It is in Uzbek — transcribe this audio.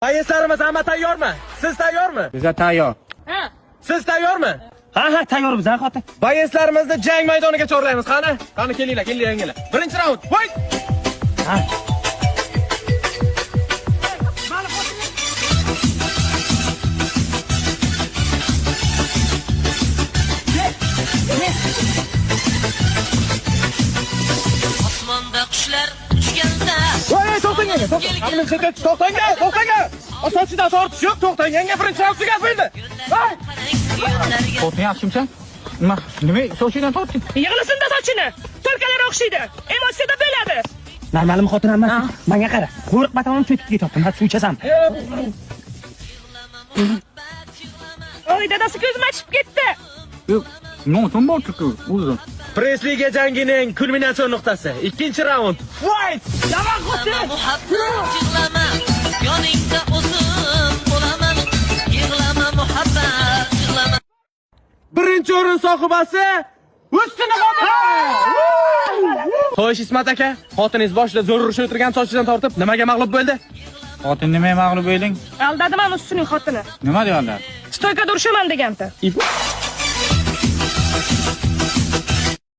Boyeslarimiz hamma tayyormi? Siz tayyormi? Biza tayyor. Ha. Siz tayyormi? Ha, tayyormiz ha xotin. Boyeslarimizni jang maydoniga chorlaymiz. Qani? Qani kelinglar, kelinglar, yanginglar. Birinchi raund. Voy! Ha. Osmonda qushlar uchganda. Voy, to'xtang aka, to'xtang. To'xtang, to'xtang. Sochidan tortish yo'q, to'xtang. Yanga birinchi raund tugab bo'ldi. Voy! Yo'llarga Xotin yaxshimisan? Nima? Nima sochidan tortding? Yig'ilsin-da sochini. To'rkalar o'xshaydi. Emotsiyada bo'ladi. Normalmi xotin hammasi? Menga qara. Qo'rqma tamom cho'kib ketyapti. Man suv ichasan. Oy, dadasi ko'zim achib ketdi. Yo'q, nosim bor-ku o'zi. Press Liga jangining kulminatsion nuqtasi. Ikkinchi raund. Fight! muhabbat yig'lama, yoningda o'zim bo'laman. Yig'lama muhabbat yig'lama. Birinchi o'rin sohibasi Ustuni xotin. Xo'sh, Ismat aka, xotiningiz boshida zo'r urishib o'tirgan sochidan tortib, nimaga mag'lub bo'ldi? Xotin nimaga mag'lub bo'lding? Aldadi mani ustining xotini. Nima deyapti? Stoykada urushaman degandi.